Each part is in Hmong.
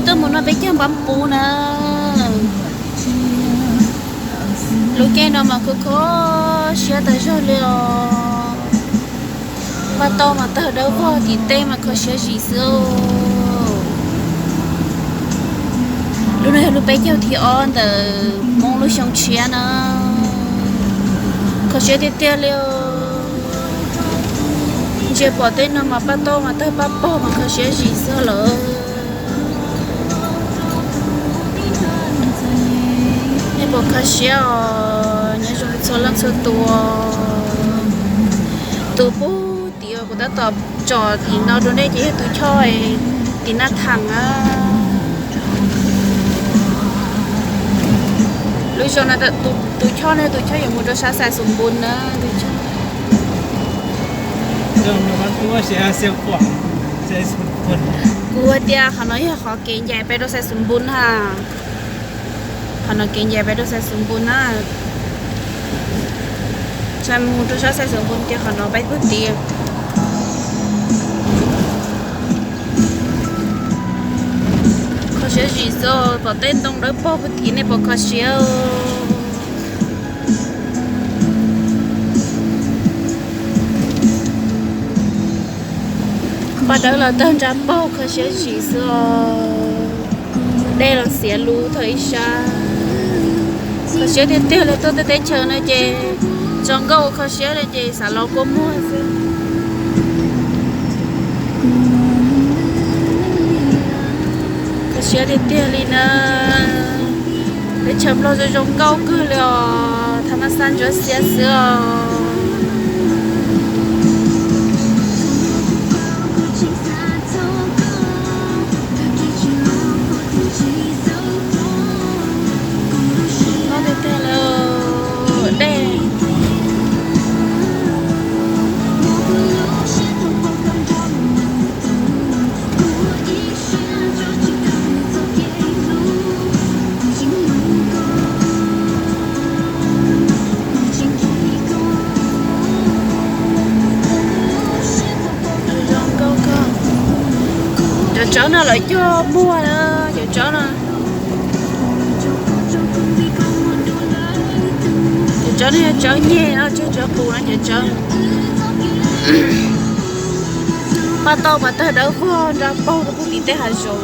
Tuaj mus no peb caug npab puv na. Lub caij no mas kho kho siab tas zog li os. Paj tauj mas tawg dawb vog, tim tej mas kho siab zim xwb. Lub no yog lub peb caug thib ob ntawm Hmoob lub xyoo tshiab na. Kho siab tiag tiag li os. Ntsia pom tej no mas paj tauj mas tawg paj paug mas kho siab zim xwb lawm. Nej puas kho siab os? Nyob zoo txhua leej txhua tus. Tus pub tim uas kuv tab tom tsom tim no rau nej ces yog tus choj tim Naj Theem na. Lub zos no tus choj no tus choj yuav mus rau sab Xais Xus Npus na. Kuv hais tias qhov no yog qhov kev ncaim peb rau Xais Xus Npus na. Qhov no kev ncaim peb rau Xais Xus Npus na. Txhais mus rau sab Xais Xus Npus ces qhov no peb puag tim. Kho siab zim xwb, pom tej ntoo dawb paug puag tim nej puas kho siab? Paj dawb los tawg nra paug kho siab zim xwb os. Dej los xiav lub thaum ib sab. Kho siab tiag tiag li, tuaj tej teb chaws no ces tso nkauj ua kho siab li ces xav los kua muag xwb. Kho siab tiag tiag li na. Teb chaws Nplog zoo zoo nkauj kawg li os, thaj mab xaj ntsuab xiab xwb os. Dej. Cov tsawb no lawv cog muag na, cov tsawb no. Cov tsawb no yog tsawb nyeg no, tsawb, tsawb qus no cov tsawb. Paj tauj mas tawg dawb vog nra paug rau puag tim tej hav zoov.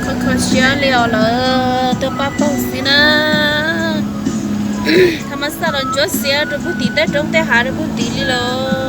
Kho kho siab li os, lawv tuaj paj paug xwb na. Thaj mab xaj los ntsuab xiab rau puag tim tej roob tej hav rau puag tim li los.